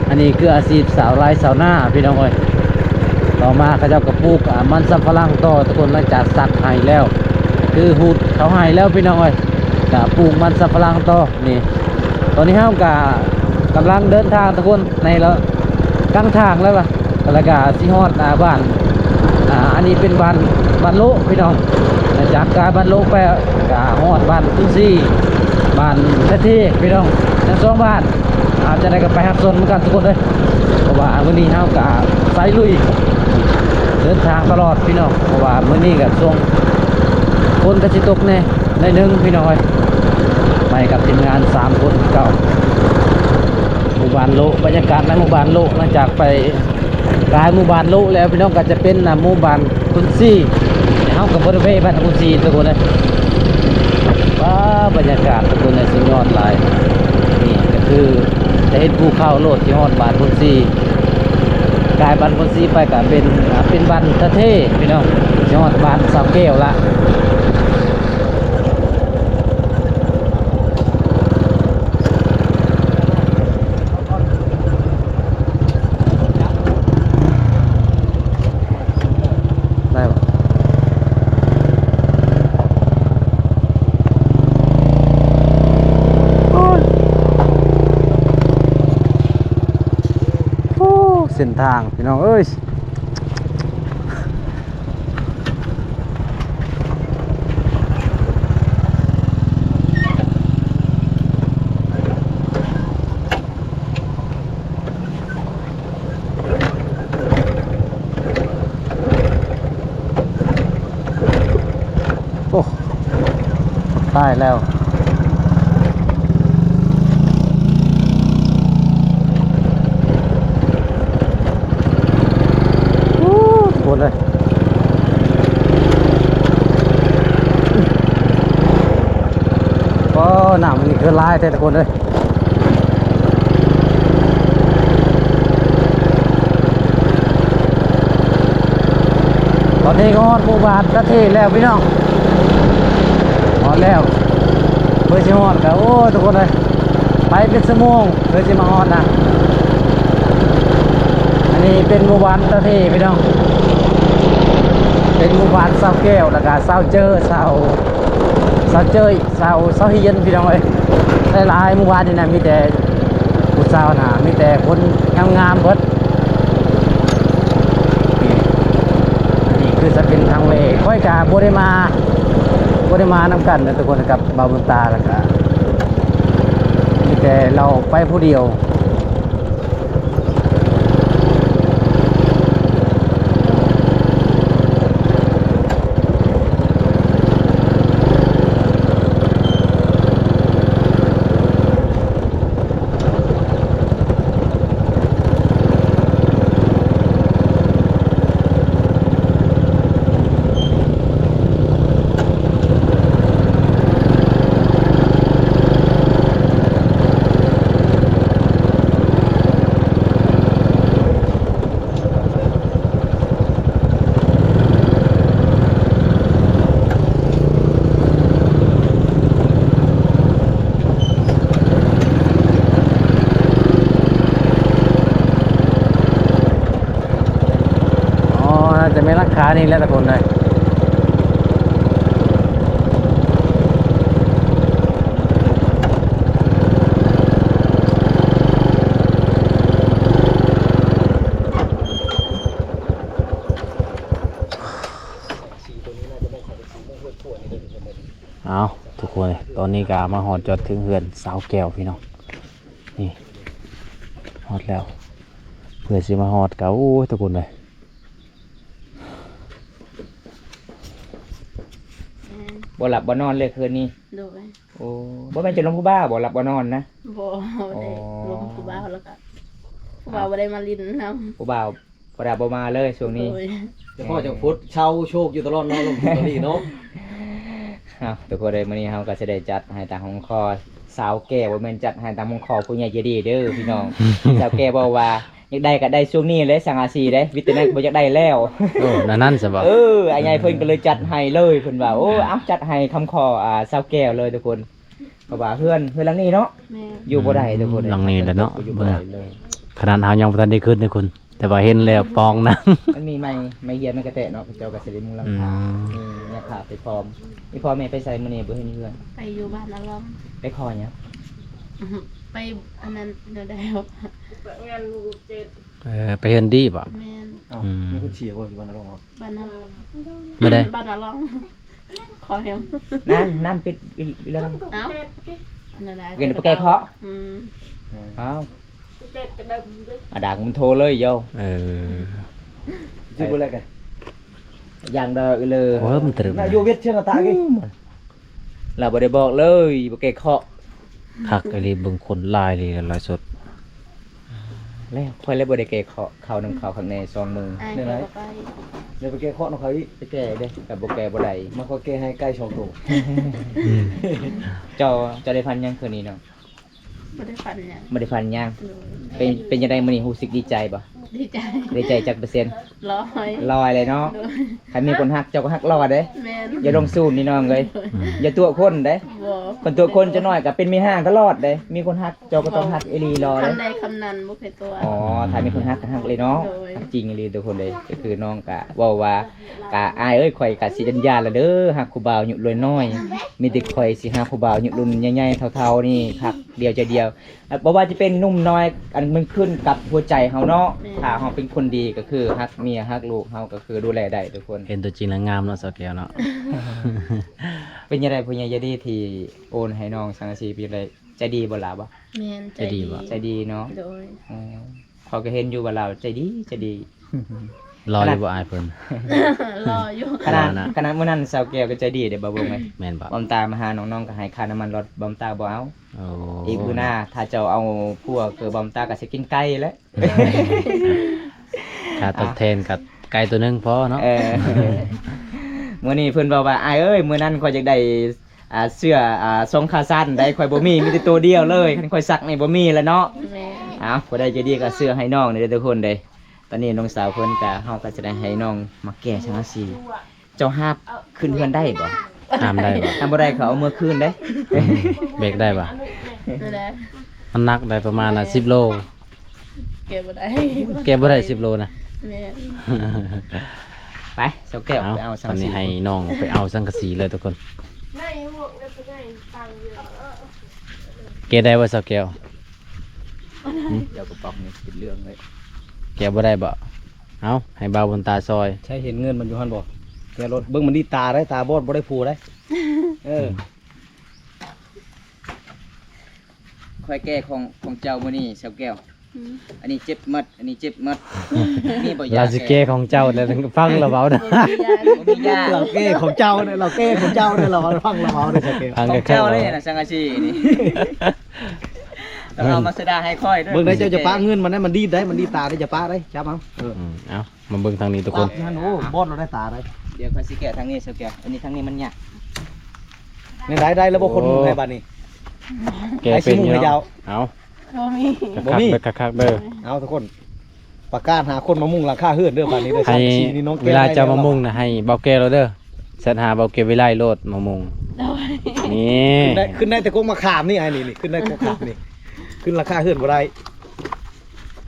ອັນນີ້ຄືອາຊີບຊາວໄຮ່ຊາວນາພີ່ນ້ອງເອີຍ. ຕໍ່ມາເຂົາເຈົ້າກະປູກ ອາ ມັນສຳປະຫຼັງຕໍ່ທຸກຄົນ ຫຼັງຈາກສັກໄຮ່ແລ້ວ ຄືຮູດເຂົ້າໄຮ່ແລ້ວພີ່ນ້ອງເອີຍ ກະປູກມັນສຳປະຫຼັງຕໍ່. ນີ້ ຕອນນີ້ເຮົາກະກຳລັງເດີນທາງທຸກຄົນ ໃນລະ ກາງທາງແລ້ວລະ ແລ້ວກະຊິຮອດ ອາ ບ້ານ ອາ ອັນນີ້ເປັນບ້ານ ບ້ານໂລະພີ່ນ້ອງ. ຈາກກາຍບ້ານໂລະໄປກະຮອດບ້ານຕຸນຊີ ບ້ານແພເທພີ່ນ້ອງ ທັງສອງບ້ານ. ອາ ຈັ່ງໃດກະໄປຮັບຊົມນຳກັນທຸກຄົນເດີ ເພາະວ່າມື້ນີ້ເຮົາກະສາຍລຸຍ ເດີນທາງຕະຫຼອດພີ່ນ້ອງ. ເພາະວ່າມື້ນີ້ກະຊ່ວງຝົນກະຊິຕົກແດ່ ໜ້ອຍໜຶ່ງພີ່ນ້ອງເອີຍ. ໄປກັບທີມງານສາມຄົນເກົ່າ. ໝູ່ບ້ານໂລະ ບັນຍາກາດໃນໝູ່ບ້ານໂລະ ຫຼັງຈາກໄປກາຍໝູ່ບ້ານໂລະແລ້ວພີ່ນ້ອງ ກະຈະເປັນ ອາ ໝູ່ບ້ານຄຸນຊີ. ເຮົາກະບໍ່ໄດ້ແວະບ້ານຄຸນຊີທຸກຄົນເອີຍ. ວ້າ ບັນຍາກາດທຸກຄົນເອີຍ ສຸດຍອດຫຼາຍ. ນີ້ກະຄືຈະເຫັນພູເຂົາໂລດທີ່ຮອດບ້ານຄຸນຊີ. ກາຍບ້ານໂພນສີໄປກະເປັນ ອ່າ ເປັນບ້ານຕາເທພີ່ນ້ອງ ຊິຮອດບ້ານສາວແກ້ວລະ. ໄດ້ບໍ່? ໂອ້ຍ ໂອ້ ເສັ້ນທາງພີ່ນ້ອງເອີຍ. ໂອ້ ຕາຍແລ້ວ ໂອ້ ທຸກຄົນເອີຍ. ໂອ້ ນ້ຳນີ້ຄືຫຼາຍແທ້ທຸກຄົນເອີຍ. ຕອນນີ້ກໍຮອດໝູ່ບ້ານຕາເທແລ້ວພີ່ນ້ອງ ຮອດແລ້ວ. ເພື່ອຊິຮອດກໍ ໂອ້ ທຸກຄົນເອີຍ ໄປເປັນຊົ່ວໂມງເພື່ອຊິມາຮອດນະ. ອັນນີ້ເປັນໝູ່ບ້ານຕາເທພີ່ນ້ອງ ເປັນໝູ່ບ້ານຊາວແກ້ວ ແລ້ວກໍຊາວເຈີ ຊາວ ຊາວເຈີ ຊາວ ຊາວຮຽນພີ່ນ້ອງເອີຍ. ຫຼາຍໆ ໝູ່ບ້ານນີ້ນະ ມີແຕ່ຜູ້ສາວນະ ມີແຕ່ຄົນງາມໆ ເບິດ. ນີ້ ອັນນີ້ຄືຈະເປັນຄັ້ງແລກ ຂ້ອຍກະບໍ່ໄດ້ມາ ບໍ່ໄດ້ມານຳກັນນະທຸກຄົນ ກັບບ່າວບຸນຕາ ແລ້ວກະມີແຕ່ລາວໄປຜູ້ດຽວ. ອໍ ໜ້າຈະແມ່ນຫຼັງຄານີ້ແຫຼະທຸກຄົນເອີຍ. ເອົາ ທຸກຄົນເອີຍ ຕອນນີ້ກໍມາຮອດຈອດເຖິງເຮືອນສາວແກ້ວພີ່ນ້ອງ. ນີ້ ຮອດແລ້ວ ເພື່ອຊິມາຮອດກໍ ໂອ້ຍ ທຸກຄົນເອີຍ. ແມ່ນ ບໍ່ຫຼັບບໍ່ນອນເລີຍຄືນນີ້? ໂດຍ. ໂອ້ ບໍ່ແມ່ນຈະລົມຜູ້ບ່າວບໍ່ ຫຼັບບໍ່ນອນນະ? ບໍ່ ບໍ່ໄດ້ ອໍ ລົມຜູ້ບ່າວ ແລ້ວກໍຜູ້ບ່າວບໍ່ໄດ້ມາຫຼິ້ນນຳ ຜູ້ບ່າວບໍ່ໄດ້ ບໍ່ມາເລີຍຊ່ວງນີ້. ໂດຍ. ແຕ່ພໍ່ຈະພົດເຊົາໂຊກຢູ່ຕະຫຼອດເນາະ ລົມຕອນນີ້ເນາະ. ເອົາ ທຸກຄົນເອີຍ ມື້ນີ້ເຮົາກໍຊິໄດ້ຈັດໃຫ້ຕາມຫ້ອງຂໍສາວແກ້ວ ບໍ່ແມ່ນຈັດໃຫ້ຕາມຫ້ອງຂໍຜູ້ໃຫຍ່ໃຈດີເດີພີ່ນ້ອງ. ສາວແກ້ວເວົ້າວ່າ ຢາກໄດ້ກໍໄດ້ຊ່ວງນີ້ແຫຼະ ສັງກະສີເດ້ ວິດແຕ່ນັ້ນກໍບໍ່ຢາກໄດ້ແລ້ວ. ໂອ້ ແນວນັ້ນຊະບໍ່? ເອີ ອ້າຍໃຫຍ່ເພິ່ນກໍເລີຍຈັດໃຫ້ເລີຍ ເພິ່ນວ່າ ໂອ້ ເອົາ ຈັດໃຫ້ຄຳຂໍ ອ່າ ສາວແກ້ວເລີຍທຸກຄົນ. ເພາະວ່າເຮືອນ ເຮືອນຫຼັງນີ້ເນາະ ແມ່ນ ຢູ່ບໍ່ໄດ້ທຸກຄົນເອີຍ ຫຼັງນີ້ແຫຼະເນາະ. ຢູ່ບໍ່ໄດ້ເລີຍ ຂະໜາດເຮົາຍັງບໍ່ທັນໄດ້ຂຶ້ນເດ້ຄຸນ ແຕ່ວ່າເຫັນແລ້ວປອງນຳ. ມັນມີໄມ້ ໄມ້ຫຽນ ໄມ້ກະແຕະເນາະ ເຂົາເຈົ້າກໍຊິໄດ້ມຸງຫຼັງຄາ. ອືມ ນີ້ ຍາພາໄປພ້ອມ. ອີພໍ່ແມ່ໄປໃສມື້ນີ້ ບໍ່ເຫັນເຮືອນ? ໄປຢູ່ບ້ານອາລ້ອງ. ໄປຂໍຫຍັງ? ໄປອັນນັ້ນແນວໃດ? ໄປງານມື້ເຈັດ. ເອີ ໄປເຮືອນດີບໍ່? ແມ່ນ. ເອົ້າ ອືມ ມີຄົນເສຍບໍ່ຢູ່ບ້ານອາລ້ອງ? ບ້ານນາ ບໍ່ໄດ້ ບ້ານນາລອງ ຂໍແຮມ ນ້ຳ ນ້ຳປິດອີກແລ້ວ. ເອົ້າ ອັນນັ້ນແຫຼະ ເປັນປະແກເຄາະ. ອືມ ເອົ້າ ອາດາກມັນໂທເລີຍເຈົ້າ. ເອີ ຊິບໍ່ແລກກະ ຢ່າງດອກເລີຍ. ໂອ້ຍ ມັນຕະລຶມ ນາຢູ່ເວດເຊນະຕາກີ້ ລາວບໍ່ໄດ້ບອກເລີຍ ປະແກເຄາະ. ຄັກອີ່ຫຼີ ເບິ່ງຄົນຫຼາຍອີ່ຫຼີ ຫຼາຍສົດ. ແລ້ວຂ້ອຍແລ້ວບໍ່ໄດ້ແກ້ເຄາະ ເຂົ້ານຳເຂົາຂ້າງໃນສອງມື້. ອ້າຍ ແນວໃດ? ຂ້ອຍບໍ່ໄປ ແລ້ວໄປແກ້ເຄາະນຳເຂົາອີກ. ໄປແກ້ເດ້ ກໍບໍ່ແກ້ບໍ່ໄດ້. ມາຂໍແກ້ໃຫ້ໄກ່ສອງໂຕ. ເຈົ້າ ເຈົ້າໄດ້ຝັນຫຍັງຄືນນີ້ນ້ອງ? ບໍ່ໄດ້ຝັນຫຍັງ ບໍ່ໄດ້ຝັນຫຍັງ. ໂດຍ. ເປັນ ເປັນຈັ່ງໃດມື້ນີ້ ຮູ້ສຶກດີໃຈບໍ່? ດີໃຈ. ດີໃຈຈັກເປີເຊັນ? ຮ້ອຍ ຮ້ອຍເລີຍເນາະ. ໂດຍ. ຄັນມີຄົນຮັກ ເຈົ້າກໍຮັກຫຼໍ່ເດ້. ແມ່ນ. ຢ່າລົງສູນພີ່ນ້ອງເອີຍ. ໂດຍ. ຢ່າຕົວະຄົນເດ້. ບໍ່. ຄັນຕົວະຄົນຈັກໜ້ອຍກໍເປັນແມ່ຮ້າງຕະຫຼອດເດ້. ມີຄົນຮັກ ເຈົ້າກໍຕ້ອງຮັກອີ່ຫຼີຫຼໍ່ເດ້. ຄຳໃດຄຳນັ້ນບໍ່ເຄີຍຕົວະ. ອໍ ຖ້າມີຄົນຮັກກໍຮັກເລີຍເນາະ. ໂດຍ. ຈິງອີ່ຫຼີທຸກຄົນເດ້. ກໍຄືນ້ອງກໍເວົ້າວ່າ ກະ ອ້າຍເອີຍ ຂ້ອຍກະຊິຢ້ານໆລະເດີ ຮັກຜູ້ບ່າວອາຍຸລຸ້ນນ້ອຍ. ມີແຕ່ຂ້ອຍຊິຫາຜູ້ບ່າວອາຍຸລຸ້ນໃຫຍ່ໆ ເຖົ້າໆ ນີ້ ຄັກດຽວໃຈດຽວ. ບໍ່ວ່າຈະເປັນໜຸ່ມນ້ອຍ ອັນມັນຂຶ້ນກັບຫົວໃຈເຮົາເນາະ. ແມ່ນ. ຖ້າເຮົາເປັນຄົນດີ ກໍຄືຮັກເມຍ ຮັກລູກເຮົາ ກໍຄືດູແລໄດ້ທຸກຄົນ. ເຫັນຕົວຈິງແລ້ວງາມເນາະ ສາວແກ້ວເນາະ. ເປັນຈັ່ງໃດ ຜູ້ໃຫຍ່ໃຈດີທີ່ໂອນໃຫ້ນ້ອງສັງກະສີ ເປັນຈັ່ງໃດ ໃຈດີບໍ່ລາວບໍ່? ແມ່ນ ໃຈດີ. ໃຈດີບໍ່? ໃຈດີເນາະ. ໂດຍ. ອືມ ຂ້ອຍກໍເຫັນຢູ່ວ່າລາວໃຈດີ ໃຈດີ. ຫຼໍ່ຢູ່ບໍ່ອ້າຍເພິ່ນ? ຫຼໍ່ຢູ່. ຂະໜາດ ຂະໜາດມື້ນັ້ນສາວແກ້ວກໍໃຈດີເດ້ ບ່າວບົງເອີຍ. ແມ່ນບໍ່? ບ່າວຕາມາຫານ້ອງໆ ກໍໃຫ້ຄ່ານ້ຳມັນລົດ ບ່າວຕາບໍ່ເອົາ. ໂອ້ ອີກມື້ໜ້າ ຖ້າເຈົ້າເອົາຜົວຄືບ່າວຕາ ກໍຊິກິນໄກ່ແຫຼະ. ຄ່າຕອບແທນກໍໄກ່ຕົວໜຶ່ງພໍເນາະ. ເອີ ມື້ນີ້ເພິ່ນເວົ້າວ່າ ອ້າຍເອີຍ ມື້ນັ້ນຂ້ອຍຢາກໄດ້ ອ່າ ເສື້ອ ອ່າ ຊົງຂາສັ້ນໃດ ຂ້ອຍບໍ່ມີ ມີແຕ່ໂຕດຽວເລີຍ. ຄັນຂ້ອຍຊັກນີ້ບໍ່ມີແລ້ວເນາະ. ແມ່ນ. ເອົາ ຜູ້ໃດໃຈດີກໍເສື້ອໃຫ້ນ້ອງນີ້ເດີທຸກຄົນເດ້. ຕອນນີ້ນ້ອງສາວເພິ່ນກະ ເຮົາກໍຈະໄດ້ໃຫ້ນ້ອງມາແກ່ສັງກະສີ. ເຈົ້າຫາບຂຶ້ນເຮືອນໄດ້ບໍ່? ຫາບໄດ້ບໍ່? ຫາບບໍ່ໄດ້ ເຂົາເອົາເມືອຄືນເດ້. ອືມ ແບກໄດ້ບໍ່? ບໍ່ໄດ້. ມັນໜັກໄດ໋ ປະມານ ສິບໂລ. ແກ່ບໍ່ໄດ້ ແກ່ບໍ່ໄດ້ສິບໂລນະ. ແມ່ນ. ໄປ ສາວແກ້ວ ເອົາ ໄປເອົາສັງກະສີ. ເອົາ ຕອນນີ້ໃຫ້ນ້ອງໄປເອົາສັງກະສີເລີຍທຸກຄົນ. ແກ່ໄດ້ບໍ່ສາວແກ້ວ? ຫຶ? ເຈົ້າກະປ໋ອງນີ້ເປັນເລື່ອງເລີຍ. ແກ່ບໍ່ໄດ້ບໍ່? ເອົາ ໃຫ້ບ່າວບຸນຕາຊ່ອຍ. ໃສເຫັນເງິນມັນຢູ່ຫັ້ນບໍ່? ແກ່ລົດ ເບິ່ງມັນດີດຕາໄດ໋ ຕາບອດ ບໍ່ໄດ້ຜົວໄດ໋. ເອີ. ຂ້ອຍແກ່ຂອງ ຂອງເຈົ້າມື້ນີ້ສາວແກ້ວ. ອືມ ອັນນີ້ເຈັບໝົດ ອັນນີ້ເຈັບໝົດ. ມີບໍ່ຢາ? ລາວຊິແກ່ຂອງເຈົ້າແລ້ວ ຟັງລາວເວົ້ານະ. ບໍ່ມີຢາ ບໍ່ມີຢາ. ລາວແກ່ຂອງເຈົ້າເດ້ ລາວແກ່ຂອງເຈົ້າເດ້ ລາວຟັງລາວເວົ້າເດ້ ສາວແກ້ວ. ຂອງເຈົ້າເດ້ນະ ສັງກະສີນີ້. ຕ້ອງເອົາມາສະດາໃຫ້ຂ້ອຍເດີ. ເບິ່ງໄດ໋ ເຈົ້າຈະປະເງິນມັນໄດ໋ ມັນດີດໄດ໋ ມັນດີດຕາໄດ໋ ຢ່າປະໄດ໋ ຈັບເອົາ. ເອີ ອືມ ເອົາ ມາເບິ່ງທາງນີ້ທຸກຄົນ. ໂອ້ ບອດລາວໄດ້ຕາໄດ໋. ດຽວຂ້ອຍຊິແກະທາງນີ້ ສາວແກ້ວ. ອັນນີ້ທາງນີ້ມັນຍາກ. ແນວໃດ ໄດ້ແລ້ວບໍ່ຄົນມຸງໃຫ້ບາດນີ້? ແກະເປັນຢູ່ເນາະ. ເອົາ ບໍ່ມີ ບໍ່ມີ ຄັກໆເດີ ຄັກໆເດີ. ເອົາທຸກຄົນ ປະກາດຫາຄົນມາມຸງຫຼັງຄາເຮືອນເດີ ບາດນີ້ເດີ. ໃຫ້ເວລາເຈົ້າມາມຸງນະ ໃຫ້ບ່າວແກ້ວໂລດເດີ. ແຊັດຫາບ່າວແກ້ວວິໄລໂລດ ມາມຸງ. ໂດຍ. ນີ້ ຂຶ້ນໄດ້ ຂຶ້ນໄດ້ແຕ່ກົກມະຂາມນີ້ ອ້າຍນີ້ ນີ້ ຂຶ້ນໄດ້ກົກຂາມນີ້ ຂຶ້ນຫຼັງຄາເຮືອນບໍ່ໄດ້.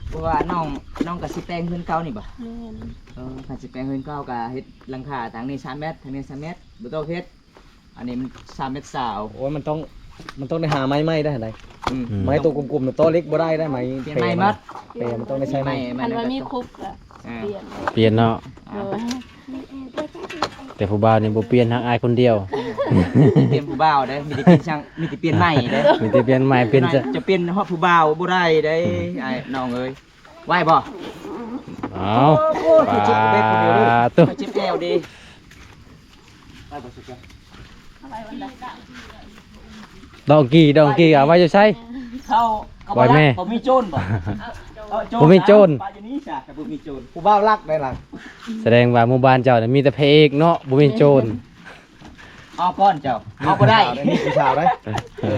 ເພາະວ່ານ້ອງ ນ້ອງກໍຊິແປງເຮືອນເກົ່ານີ້ບໍ່? ແມ່ນ. ເອີ ຄັນຊິແປງເຮືອນເກົ່າກໍເຮັດຫຼັງຄາທາງນີ້ສາມແມັດ ທາງນີ້ສາມແມັດ ບໍ່ຕ້ອງເຮັດ. ອັນນີ້ມັນສາມແມັດຊາວ. ໂອ້ຍ ມັນຕ້ອງ ມັນຕ້ອງໄດ້ຫາໄມ້ໃໝ່ໄດ໋ຫັ້ນໃດ໋. ອືມ ໄມ້ໂຕກົມໆນະ ຕໍ່ເຫຼັກບໍ່ໄດ້ໄດ໋ ໄມ້ ປ່ຽນໃໝ່ໝົດ. ແປມັນຕ້ອງໄດ້ໃຊ້ໃໝ່. ຄັນວ່າມີຄົບກໍ ອ່າ ປ່ຽນ ປ່ຽນເນາະ. ໂດຍ. ແຕ່ຜູ້ບ່າວນີ້ບໍ່ປ່ຽນ ຮັກອ້າຍຄົນດຽວ. ເປັນຜູ້ບ່າວເດ້ ມີແຕ່ປ່ຽນຊ່າງ ມີແຕ່ປ່ຽນໃໝ່ເດ້. ມີແຕ່ປ່ຽນໃໝ່ ປ່ຽນ ຈະປ່ຽນຮອດຜູ້ບ່າວບໍ່ໄດ້ເດ້ ອ້າຍນ້ອງເອີຍ. ໄຫວບໍ່? ເອົາ ໂອ້ ໂອ້ ເຈັບແອວເດ້. ໄຫວບໍ່? ດອງກີ ດອງກີ ເອົາໄວ້ຢູ່ໃສ? ເຂົາກໍບໍ່ລັກ ບໍ່ມີໂຈນບໍ່? ບໍ່ມີໂຈນ ປະຢູ່ນີ້ຊະ ບໍ່ມີໂຈນ. ຜູ້ບ່າວລັກໄດ້ລະ. ສະແດງວ່າໝູ່ບ້ານເຈົ້ານີ້ມີແຕ່ພະເອກເນາະ ບໍ່ມີໂຈນ. ເອົາກ່ອນເຈົ້າ ເອົາບໍ່ໄດ້ ມີຜູ້ສາວໄດ້. ເອີ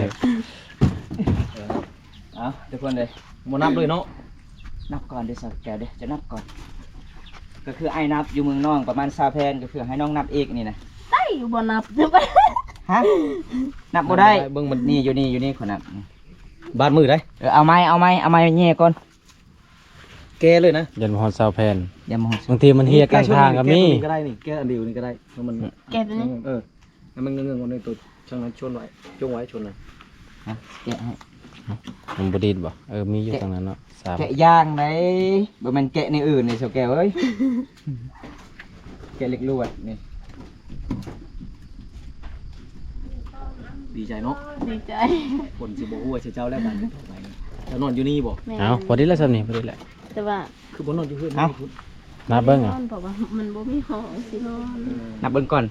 ເອົາທຸກຄົນເດີ ບໍ່ນັບເລີຍເນາະ. ນັບກ່ອນເດີສາວແກ້ວເດີ ຈະນັບກ່ອນ. ກໍຄືອ້າຍນັບຢູ່ເມືອງນ້ອງປະມານຊາວແຜ່ນ ກໍຄືໃຫ້ນ້ອງນັບອີກນີ້ນະ. ໄດ້ຢູ່ບໍ່ນັບ? ຮະ? ນັບບໍ່ໄດ້. ເບິ່ງມັນ ນີ້ຢູ່ນີ້ ຢູ່ນີ້ ຂໍນັບ. ບາດມືໄດ໋. ເອີ ເອົາໃໝ່ ເອົາໃໝ່ ເອົາໃໝ່ແຍ່ກ່ອນ. ແກະເລີຍນະ ຍັນບໍ່ຮອດຊາວແຜ່ນ. ຍັນບໍ່ຮອດ. ບາງທີມັນເຮຍກາງທາງກໍມີ. ແກະໂຕນີ້ກໍໄດ້ນີ້ ແກະອັນດຽວນີ້ກໍໄດ້. ມັນ ແກະໂຕນີ້ ເອີ ໃຫ້ມັນເງືອກໆ ໃນໂຕທາງນັ້ນຊົນໄວ້ ຈົ່ງໄວ້ຊົນນັ້ນ. ຮະ ແກະໃຫ້. ມັນບໍ່ດີດບໍ່? ເອີ ມີຢູ່ທາງນັ້ນເນາະ ສາມ. ແກະຢ່າງໃດ ບໍ່ແມ່ນແກະແນວອື່ນເດ້ສາວແກ້ວເອີຍ. ແກະເຫຼັກລວດນີ້. ດີໃຈເນາະ ດີໃຈ. ຝົນຊິບໍ່ຫົວໃສ່ເຈົ້າແລ້ວບາດນີ້ຕໍ່ໄປ. ເຈົ້ານອນຢູ່ນີ້ບໍ່? ແມ່ນ. ເອົາ ພໍດີແລ້ວຊ່ຳນີ້ ພໍດີແລ້ວ. ແຕ່ວ່າ ຄືບໍ່ນອນຢູ່ເຮືອນ? ເອົ້າ ນັບເບິ່ງ ນອນ ເພາະວ່າມັນບໍ່ມີຫ້ອງຊິນອນ. ເອີ ນັບເບິ່ງກ່ອນ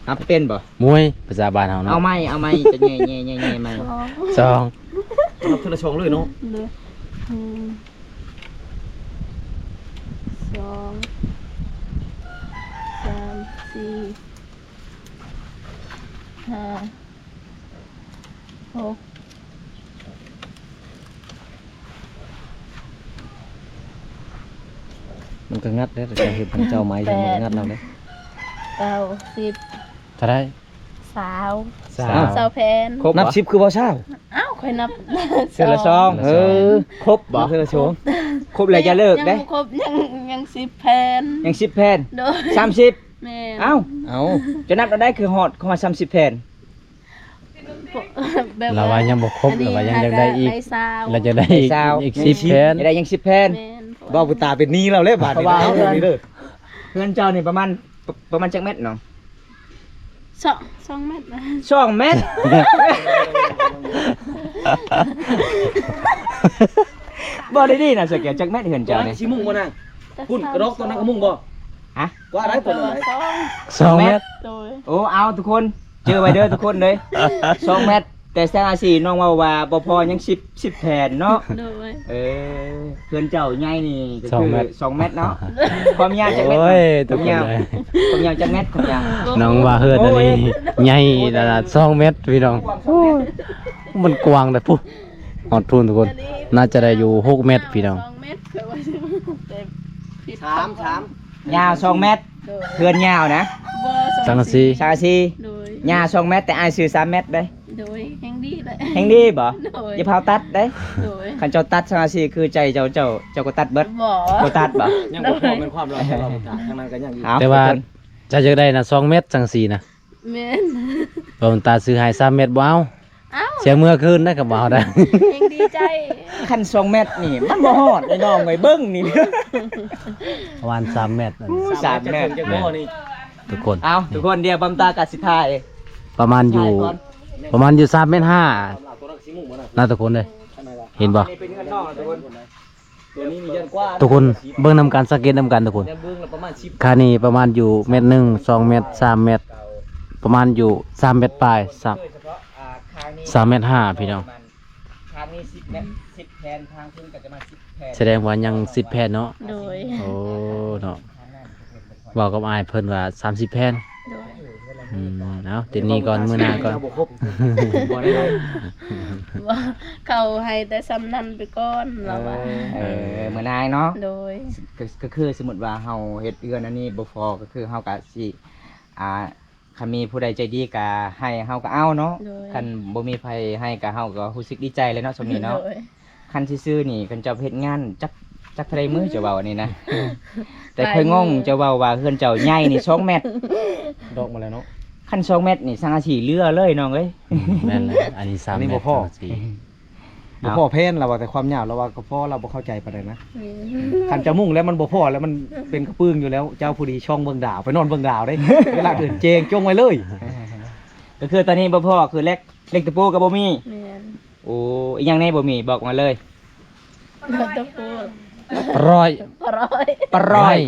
ນັບເປັນບໍ່? ມວຍ ພາສາບ້ານເຮົາເນາະ. ເອົາໃໝ່ ເອົາໃໝ່ ຈະແຍ່ໆໆໆໃໝ່. ສອງ ສອງ ນັບເທື່ອລະສອງເລີຍເນາະ. ເລີຍ ໜຶ່ງ ສອງ ສາມ ສີ່ ຫ້າ ມັນກໍງັດເດ້ ເຈົ້າເຮັດຂອງເຈົ້າໃໝ່ ແປດ ມັນກໍງັດເອົາເດ້. ເກົ້າ ສິບ ເທົ່າໃດ? ຊາວ ຊາວ ຊາວແຜ່ນ. ຄົບບໍ່? ນັບສິບຄືບໍ່ຊາວ? ອ້າວ ຂ້ອຍນັບເທື່ອລະສອງ. ເອີ ຄົບບໍ່? ນັບເທື່ອລະສອງ. ຄົບແລ້ວຢ່າເລີກເດ້. ຍັງບໍ່ຄົບ ຍັງ ຍັງສິບແຜ່ນ. ຍັງສິບແຜ່ນ? ໂດຍ. ສາມສິບ? ແມ່ນ. ເອົ້າ ເອົ້າ ຈະນັບເອົາໄດ້ຄືຮອດ ຮອດສາມສິບແຜ່ນ? ແບບວ່າ ລາວວ່າຍັງບໍ່ຄົບ ອັນນີ້ ລາວວ່າຍັງຢາກໄດ້ອີກ ໄດ້ຊາວ ລາວຢາກໄດ້ອີກ ໄດ້ຊາວ ອີກສິບແຜ່ນ ຢາກໄດ້ຍັງສິບແຜ່ນ. ແມ່ນ. ເວົ້າໄປຕາເປັນໜີ້ລາວແລ້ວບາດນີ້. ເພາະວ່າເຮືອນ ເຮືອນເຈົ້ານີ້ປະມານ ປະ ປະມານຈັກແມັດນ້ອງ? ສອງ ສອງແມັດ. ສອງແມັດ? ບໍ່ ດີໆນະ ສະແກວ ຈັກແມັດເຮືອນເຈົ້ານີ້? ຊິມຸງບໍ່ນາງ? ພຸ້ນ ກະດອກຕົວນັ້ນກະມຸງບໍ່? ຮະ? ກວ່າໄດ້ຕົວນັ້ນ. ສອງ ສອງແມັດ. ໂດຍ. ໂອ້ ເອົາທຸກຄົນ ຈື່ໄວ້ເດີທຸກຄົນເດີ ສອງແມັດ. ແຕ່ສັງກະສີນ້ອງເວົ້າວ່າບໍ່ພໍຍັງສິບ ສິບແຜ່ນເນາະ. ໂດຍ. ເອີ ເຮືອນເຈົ້າໃຫຍ່ນີ້ກໍຄືສອງແມັດ ສອງແມັດເນາະ. ຄວາມຍາວຈັກແມັດ? ໂອ້ຍ ຄວາມຍາວ ທຸກຄົນເອີຍ ຄວາມຍາວຈັກແມັດ? ຄວາມຍາວ ນ້ອງວ່າເຮືອນອັນນີ້ ໂອ້ຍ ໃຫຍ່ ໂອ້ຍ ຂະໜາດສອງແມັດ ພີ່ນ້ອງ. ໂອ້ຍ ມັນກວ້າງເດ້ພຸ້ນ ຮອດພຸ້ນທຸກຄົນ. ອັນນີ້ ໜ້າຈະໄດ້ຢູ່ຫົກແມັດ ພີ່ນ້ອງ. ສອງແມັດ ແຕ່ຜິດ ສາມ ສາມ ຍາວສອງແມັດ. ໂດຍ. ເຮືອນຍາວນະ? ບໍ່ ສັງກະສີ ສັງກະສີ. ໂດຍ. ຍາວສອງແມັດ ແຕ່ອ້າຍຊື້ສາມແມັດເດ້. ໂດຍ ແຮງດີເດ້ ແຮງດີບໍ່? ໂດຍ. ຢ່າພາວຕັດເດ້. ໂດຍ. ຄັນເຈົ້າຕັດສັງກະສີຄືໃຈເຈົ້າ ເຈົ້າ ເຈົ້າກໍຕັດເບິດ. ບໍ່ ບໍ່ຕັດບໍ່? ຍັງບໍ່ພໍແມ່ນຄວາມລັບຂອງເຮົາ ທາງນັ້ນກໍຍັງຢູ່. ເອົາ ແຕ່ວ່າ ທຸກຄົນ ເຈົ້າຢາກໄດ້ນະ ສອງແມັດສັງກະສີນະ. ແມ່ນ. ບໍ່ ຕາຊື້ໃຫ້ສາມແມັດບໍ່ເອົາ. ເອົ້າ ເສຍເມືອຄືນໄດ້ ກໍບໍ່ເອົາໄດ້. ແຮງດີໃຈ. ຄັນສອງແມັດນີ້ມັນບໍ່ຮອດ ໄອ້ນ້ອງເອີຍ ເບິ່ງນີ້ ປະມານສາມແມັດ. ໂອ້ ສາມແມັດ ສາມແມັດ ທຸກຄົນ. ເອົາ ທຸກຄົນ ດຽວບຳຕາກໍຊິຖ່າຍ ປະມານຢູ່ ປະມານຢູ່ສາມແມັດຫ້ານະ ທຸກຄົນເດີ ເຫັນບໍ່? ອັນນີ້ເປັນເຮືອນນ້ອງນະ ທຸກຄົນ. ທຸກຄົນເບິ່ງນຳກັນ ສັງເກດນຳກັນທຸກຄົນ. ຄານີ້ປະມານຢູ່ແມັດໜຶ່ງ ສອງແມັດ ສາມແມັດ ປະມານຢູ່ສາມແມັດປາຍ ສາມ ສາມແມັດຫ້າ ພີ່ນ້ອງ. ສະແດງວ່າຍັງສິບແຜ່ນເນາະ. ໂດຍ. ໂອ້ ເນາະ ເວົ້າກັບອ້າຍເພິ່ນວ່າສາມສິບແຜ່ນ. ໂດຍ. ອືມ ເອົາ ເຕັມນີ້ກ່ອນ ມື້ໜ້າກ່ອນ. ບໍ່ໄດ້ ບໍ່ ເຂົາໃຫ້ແຕ່ສ່ຳນັ້ນໄປກ່ອນ ລາວວ່າ. ເອີ ເອີ ມື້ໜ້າເນາະ. ໂດຍ. ກໍ ກໍຄືສົມມຸດວ່າເຮົາເຮັດເຮືອນອັນນີ້ບໍ່ພໍ ກໍຄືເຮົາກໍຊິ ອ່າ ຄັນມີຜູ້ໃດໃຈດີກໍໃຫ້ເຮົາກໍເອົາເນາະ. ໂດຍ. ຄັນບໍ່ມີໃຜໃຫ້ກໍ ເຮົາກໍຮູ້ສຶກດີໃຈແຫຼະເນາະ ຊ່ວງນີ້ເນາະ. ໂດຍ. ຄັນຊື່ໆນີ້ ຄັນເຈົ້າເຮັດງານຈັກ ຈັກເທົ່າໃດມື້ ເຈົ້າເວົ້າອັນນີ້ນະ. ແຕ່ຂ້ອຍງົງ ເຈົ້າເວົ້າວ່າເຮືອນເຈົ້າໃຫຍ່ນີ້ສອງແມັດ ດອກມາແລ້ວເນາະ. ຄັນສອງແມັດນີ້ສັງກະສີເຫຼືອເລີຍນ້ອງເອີຍ. ແມ່ນແຫຼະ ອັນນີ້ສາມແມັດ ອັນນີ້ບໍ່ພໍ ສັງກະສີ. ບໍ່ພໍແຜ່ນ ລາວວ່າ ແຕ່ຄວາມຍາວ ລາວວ່າກໍພໍ ລາວບໍ່ເຂົ້າໃຈປານໃດນະ. ແມ່ນ. ຄັນເຈົ້າມຸງແລ້ວມັນບໍ່ພໍແລ້ວ ມັນເປັນກະປຶ້ງຢູ່ແລ້ວ. ເຈົ້າຜູ້ດີຊ່ອງເບິ່ງດາວ ໄປນອນເບິ່ງດາວເດ້ ເວລາເດືອນແຈ້ງ ຈົ່ງໄວ້ເລີຍ. ກໍຄືຕອນນີ້ບໍ່ພໍ ຄືເຫຼັກ ເຫຼັກຕະປູກໍບໍ່ມີ. ແມ່ນ. ໂອ້ ອີຫຍັງແດ່ບໍ່ມີ ບອກມາເລີຍ. ຕະປູ ປະຮ້ອຍ ປະຮ້ອຍ ປະຮ້ອຍ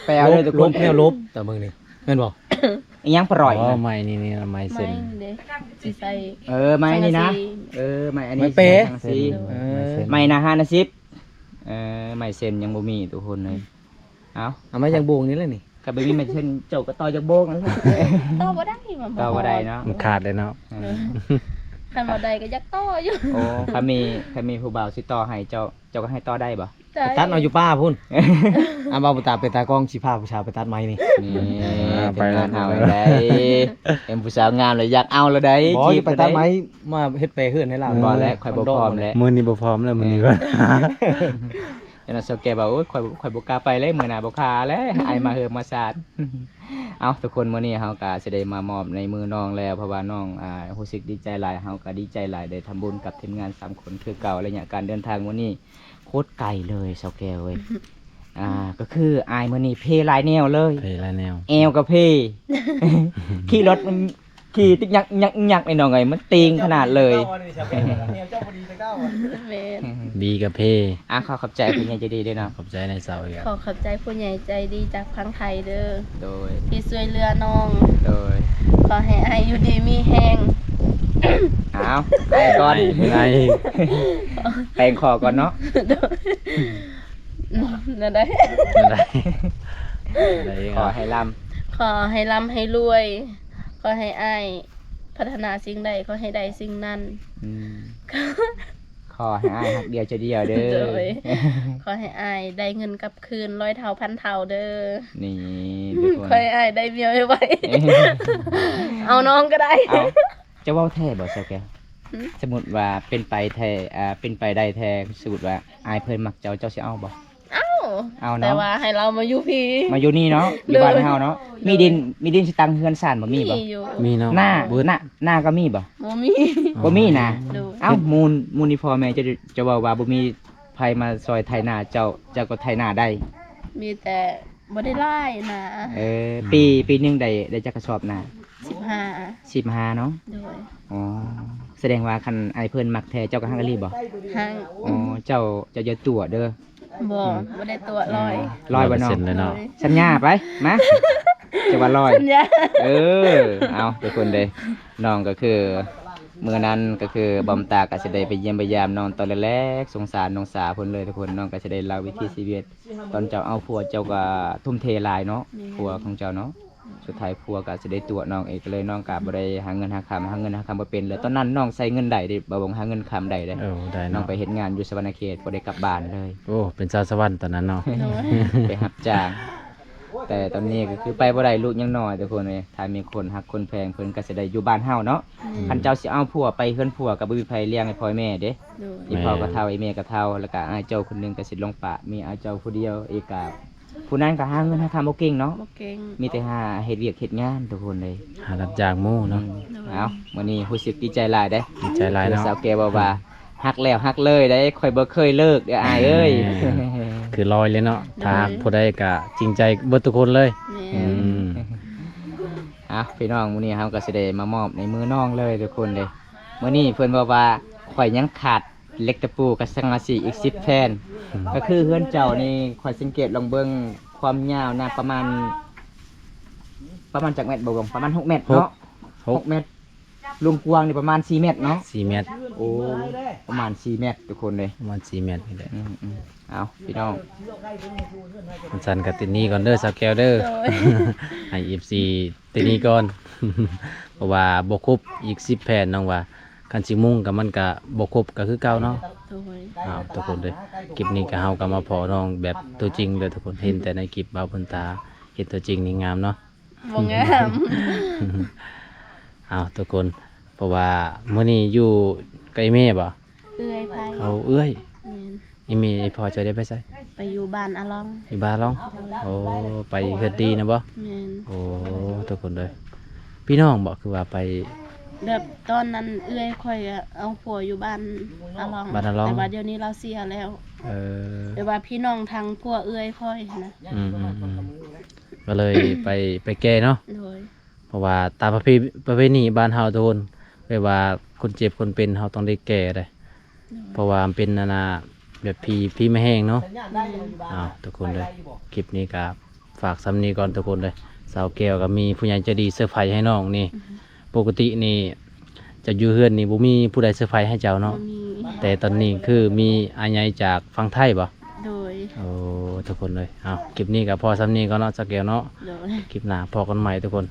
ໄມ້ ແປເລີຍທຸກຄົນ ລົບ ແນວລົບ ຕາເບິ່ງນີ້ ແມ່ນບໍ່? ອີຫຍັງປະຮ້ອຍ? ອໍ ນະ ໄມ້ນີ້ ນີ້ໄມ້ເສັ້ນ ໄມ້ເດ້ ຊິໃສ່ ເອີ ໄມ້ນີ້ນະ ສັງກະສີ. ເອີ ໄມ້ອັນນີ້ ໄມ້ແປ ສັງກະສີ. ເອີ ໄມ້ນະ ຫ້ານະສິບ. ເອີ ໄມ້ເສັ້ນຍັງບໍ່ມີທຸກຄົນເອີຍ. ເອົາ ເອົາມາຢາກໂບງນີ້ແຫຼະນີ້. ຄັນບໍ່ມີໄມ້ເສັ້ນ ເຈົ້າກໍຕໍ່ຢາກໂບງນັ້ນແຫຼະ. ຕໍ່ບໍ່ໄດ້ ມັນບໍ່ ຕໍ່ບໍ່ໄດ້ເນາະ ມັນຂາດເດ້ເນາະ. ເອີ ຄັນບໍ່ໄດ້ກໍຢາກຕໍ່ຢູ່. ໂອ້ ຄັນມີ ຄັນມີຜູ້ບ່າວຊິຕໍ່ໃຫ້ເຈົ້າ ເຈົ້າກໍໃຫ້ຕໍ່ໄດ້ບໍ່? ໄດ້. ໄປຕັດເອົາຢູ່ປ່າພຸ້ນ. ອາ ບ່າວບຸນຕາເປັນຕາກ້ອງ ຊິພາຜູ້ສາວໄປຕັດໄມ້ນີ້. ນີ້ ອ່າ ທີມງານເຮົາໄດ້ ເຫັນຜູ້ສາວງາມແລ້ວຢາກເອົາແລ້ວໄດ໋. ບໍ່ ຈີບ ໄປຕັດໄມ້ມາເຮັດແປເຮືອນໃຫ້ລາວ. ບໍ່ແຫຼະ ຂ້ອຍບໍ່ພ້ອມແຫຼະ ມື້ນີ້ບໍ່ພ້ອມແລ້ວ ມື້ນີ້ກ່ອນ. ເຈົ້ານາງສາວແກ້ວວ່າ ໂອ້ຍ ຂ້ອຍ ຂ້ອຍບໍ່ກ້າໄປເລີຍ ມື້ໜ້າບໍ່ຄ່າແລ້ວ ອ້າຍມາເຮືອນມາຊານ. ເອົ້າ ທຸກຄົນ ມື້ນີ້ເຮົາກໍຊິໄດ້ມາມອບໃນມືນ້ອງແລ້ວ ເພາະວ່ານ້ອງ ອ່າ ຮູ້ສຶກດີໃຈຫຼາຍ ເຮົາກໍດີໃຈຫຼາຍ ໄດ້ທຳບຸນກັບທີມງານສາມຄົນຄືເກົ່າ. ໄລຍະການເດີນທາງມື້ນີ້ ໂຄດໄກເລີຍສາວແກ້ວເອີຍ. ອ່າ ກໍຄືອ້າຍມື້ນີ້ເພຫຼາຍແນວເລີຍ ເພຫຼາຍແນວ ແອວກໍເພ ຂີ່ລົດ ຂີ່ຕິກຍັກ ຍັກ ຍັກ ນ້ອງເອີຍ ມັນຕີງຂະໜາດເລີຍ. ແມ່ນ. ບີກະເພ. ອ່າ ຂໍຂອບໃຈຜູ້ໃຫຍ່ໃຈດີເດີເນາະ. ຂອບໃຈນາຍສາວອີກ. ຂໍຂອບໃຈຜູ້ໃຫຍ່ໃຈດີຈາກຝັ່ງໄທເດີ. ໂດຍ. ທີ່ຊ່ວຍເຫຼືອນ້ອງ. ໂດຍ. ຂໍໃຫ້ອ້າຍຢູ່ດີມີແຮງ. ອ້າວ ໄປກ່ອນ ໄປ ໄປຂໍກ່ອນເນາະ. ໂດຍ. ແນວໃດ? ແນວໃດ? ຂໍໃຫ້ລ່ຳ ຂໍໃຫ້ລ່ຳໃຫ້ລວຍ ຂໍໃຫ້ອ້າຍ ພັດທະນາສິ່ງໃດ ຂໍໃຫ້ໄດ້ສິ່ງນັ້ນ. ອືມ ຂໍໃຫ້ອ້າຍຮັກດຽວໃຈດຽວເດີ. ໂດຍ ຂໍໃຫ້ອ້າຍໄດ້ເງິນກັບຄືນຮ້ອຍເທົ່າພັນເທົ່າເດີ. ນີ້ ທຸກຄົນ ຂໍໃຫ້ອ້າຍໄດ້ເມຍໄວໆ ເອົານ້ອງກໍໄດ້. ເອົາ ເຈົ້າເວົ້າແທ້ບໍ່ ສາວແກ້ວ? ຫືມ? ສົມມຸດວ່າເປັນໄປແທ້ ອ່າ ເປັນໄປໄດ້ແທ້ ສົມມຸດວ່າອ້າຍເພິ່ນມັກເຈົ້າ ເຈົ້າຊິເອົາບໍ່? ເອົາ ເອົາເນາະ ແຕ່ວ່າໃຫ້ລາວມາຢູ່ພີ້ ມາຢູ່ນີ້ເນາະ ຢູ່ ໂດຍ ບ້ານເຮົາເນາະ. ໂດຍ ມີດິນ ມີດິນຊິຕັ້ງເຮືອນຊານບໍ່ ມີບໍ່? ມີຢູ່ ມີເນາະ. ນາ ບໍ່ ນາ ນາກໍມີບໍ່? ບໍ່ມີ ບໍ່ມີນາ. ໂດຍ ເອົ້າ ມູນ ມູນນີ້ພໍ່ແມ່ເຈົ້າ ເຈົ້າເວົ້າວ່າບໍ່ມີໃຜມາຊ່ອຍໄຖນາ ເຈົ້າ ເຈົ້າກໍໄຖນາໄດ້. ມີແຕ່ບໍ່ໄດ້ຫຼາຍນາ. ເອີ ອືມ ປີ ປີໜຶ່ງໄດ້ ໄດ້ຈັກກະສອບນາ? ສິບຫ້າ ສິບຫ້າເນາະ. ໂດຍ ອໍ ສະແດງວ່າຄັນອ້າຍເພິ່ນມັກແທ້ ເຈົ້າກໍຮັກອີ່ຫຼີບໍ່? ຮັກ. ອໍ ເຈົ້າ ເຈົ້າຢ່າຕົວະເດີ. ບໍ່ ອືມ ບໍ່ໄດ້ຕົວະ ອືມ ຮ້ອຍ ຮ້ອຍບໍ່ນ້ອງ? ຮ້ອຍເປີເຊັນເລີຍເນາະ. ໂດຍ ສັນຍາໄປ ມາ ຈະວ່າຮ້ອຍ ສັນຍາ. ເອີ ເອົາ ທຸກຄົນເດ້ ນ້ອງກໍຄື ມື້ນັ້ນກໍຄືບອມຕາກໍຊິໄດ້ໄປຢ້ຽມໄປຢາມນ້ອງຕອນແລກໆ ສົງສານນ້ອງສາເພິ່ນເລີຍ ທຸກຄົນ. ນ້ອງກໍຊິໄດ້ເລົ່າວິຖີຊີວິດ ຕອນເຈົ້າເອົາຜົວ ເຈົ້າກໍທຸ່ມເທຫຼາຍເນາະ. ແມ່ນ ຜົວຂອງເຈົ້າເນາະ. ສຸດທ້າຍຜົວກໍຊິໄດ້ຕົວະນ້ອງເອງ ກໍເລີຍນ້ອງກໍບໍ່ໄດ້ຫາເງິນຫາຄຳ ຫາເງິນຫາຄຳບໍ່ເປັນເລີຍ. ຕອນນັ້ນນ້ອງໃຊ້ເງິນໄດ້ເດ້ ບ່າວບົງ ຫາເງິນຄຳໄດ້ເດ້. ເອີ ໄດ້ເນາະ. ນ້ອງໄປເຮັດງານຢູ່ສະຫວັນນະເຂດ ບໍ່ໄດ້ກັບບ້ານເລີຍ. ໂອ້ ເປັນຊາວສະຫວັນຕອນນັ້ນເນາະ. ໂດຍ ໄປຮັບຈ້າງ. ແຕ່ຕອນນີ້ກໍຄືໄປບໍ່ໄດ້ ລູກຍັງນ້ອຍ ທຸກຄົນເອີຍ. ຖ້າມີຄົນຮັກຄົນແພງ ເພິ່ນກໍຊິໄດ້ຢູ່ບ້ານເຮົາເນາະ. ອືມ ຄັນເຈົ້າຊິເອົາຜົວໄປເຮືອນຜົວ ກໍບໍ່ມີໃຜລ້ຽງໃຫ້ພໍ່ແມ່ເດ້. ໂດຍ ອີ່ພໍ່ກໍເຖົ້າ ແມ່ນ ອີ່ແມ່ກໍເຖົ້າ ແລ້ວກໍອ້າຍເຈົ້າຄົນໜຶ່ງກໍຊິລົງປະ ມີອ້າຍເຈົ້າຜູ້ດຽວ ອີກກໍຜູ້ນັ້ນກໍຫາເງິນຫາຄຳບໍ່ເກັ່ງເນາະ. ບໍ່ເກັ່ງ ມີແຕ່ຫາເຮັດວຽກເຮັດງານ ທຸກຄົນເອີຍ ຫາຮັບຈ້າງໝູ່ເນາະ. ອືມ ໂດຍ ເອົ້າ ມື້ນີ້ຮູ້ສຶກດີໃຈຫຼາຍເດ້. ດີໃຈຫຼາຍເນາະ ທີ່ສາວແກ້ວເວົ້າວ່າ ອືມ ຮັກແລ້ວຮັກເລີຍເດ້ ຂ້ອຍບໍ່ເຄີຍເລີກເດີ້ອ້າຍເອີຍ. ແມ່ນ ຄືລອຍເລີຍເນາະ. ໂດຍ ຖ້າຮັກຜູ້ໃດກໍຈິງໃຈເບິດທຸກຄົນເລີຍ. ແມ່ນ ອືມ ເອົ້າ ພີ່ນ້ອງ ມື້ນີ້ເຮົາກໍຊິໄດ້ມາມອບໃນມືນ້ອງເລີຍ ທຸກຄົນເດ້. ມື້ນີ້ເພິ່ນບອກວ່າ ຂ້ອຍຍັງຂາດເຫຼັກຕະປູກັບສັງກະສີອີກສິບແຜ່ນ. ອືມ ກໍຄືເຮືອນເຈົ້ານີ້ ຂ້ອຍສັງເກດລອງເບິ່ງຄວາມຍາວນະ ປະມານ ປະມານຈັກແມັດ ບ່າວບົງ? ປະມານຫົກແມັດເນາະ. ຫົກ ຫົກແມັດ. ລວງກວ້າງນີ້ປະມານສີ່ແມັດເນາະ. ສີ່ແມັດ. ໂອ້ ປະມານສີ່ແມັດ ທຸກຄົນເດ້. ປະມານສີ່ແມັດນີ້ແຫຼະ. ອືມໆ ເອົາ ພີ່ນ້ອງ ຄັນຊັ້ນກໍຕິດໜີ້ກ່ອນເດີ ສາວແກ້ວເດີ. ໂດຍ ໃຫ້ເອັຟຊີຕິດໜີ້ກ່ອນ ເພາະວ່າບໍ່ຄົບອີກສິບແຜ່ນ ນ້ອງວ່າ. ຄັນຊິມຸງກໍມັນກໍບໍ່ຄົບກໍຄືເກົ່າເນາະ. ໂດຍ ເອົາ ທຸກຄົນເດີ ຄລິບນີ້ກໍເຮົາກໍມາພໍ້ນ້ອງແບບຕົວຈິງເລີຍ ທຸກຄົນ. ເຫັນແຕ່ໃນຄລິບບ່າວບຸນຕາ ເຫັນຕົວຈິງນີ້ງາມເນາະ. ບໍ່ງາມ. ເອົາ ທຸກຄົນ ເພາະວ່າມື້ນີ້ຢູ່ກັບອີ່ແມ່ບໍ່? ເອື້ອຍໄປ. ເອົາ ເອື້ອຍ. ແມ່ນ. ອີ່ແມ່ ອີ່ພໍ່ເຈົ້າໄດ້ໄປໃສ? ໄປຢູ່ບ້ານອາລອງ. ຢູ່ບ້ານອາລອງ. ໂດຍ. ໂອ້ ໄປເຮືອນດີນະບໍ່? ແມ່ນ. ໂອ້ ທຸກຄົນເອີຍ ພີ່ນ້ອງບໍ່? ຄືວ່າໄປ ແບບຕອນນັ້ນເອື້ອຍຂ້ອຍເອົາຜົວຢູ່ບ້ານອາລອງ. ບ້ານອາລອງ. ແຕ່ວ່າດຽວນີ້ລາວເສຍແລ້ວ. ເອີ ແບບວ່າພີ່ນ້ອງທາງຜົວເອື້ອຍຂ້ອຍຫັ້ນນະ. ອືມໆໆ ກໍເລີຍໄປ ໄປແກ່ເນາະ. ໂດຍ. ເພາະວ່າຕາມປະເພ ປະເພນີບ້ານເຮົາ ທຸກຄົນ ແບບວ່າຄົນເຈັບຄົນເປັນເຮົາຕ້ອງໄດ້ແກ່ເດ້. ໂດຍ. ເພາະວ່າມັນເປັນ ອັນນ່າ ແບບຜີ ຜີມາແຮງເນາະ. ໂດຍ. ເອົາ ທຸກຄົນເດີ ຄລິບນີ້ກໍຝາກສ່ຳນີ້ກ່ອນ ທຸກຄົນເດີ. ສາວແກ້ວກໍມີຜູ້ໃຫຍ່ໃຈດີເຊີໄພຣສ໌ໃຫ້ນ້ອງນີ້. ອືຮຶ. ປົກກະຕິນີ້ເຈົ້າຢູ່ເຮືອນນີ້ບໍ່ມີຜູ້ໃດເຊີໄພຣສ໌ໃຫ້ເຈົ້າເນາະ. ບໍ່ມີ. ແຕ່ຕອນນີ້ຄືມີອ້າຍໃຫຍ່ຈາກຝັ່ງໄທບໍ່? ໂດຍ. ໂອ້ ທຸກຄົນເອີຍ ເອົາ ຄລິບນີ້ກໍພໍສ່ຳນີ້ກ່ອນເນາະ ສາວແກ້ວເນາະ. ໂດຍ. ຄລິບໜ້າພໍ້ກັນໃໝ່ ທຸກຄົນ.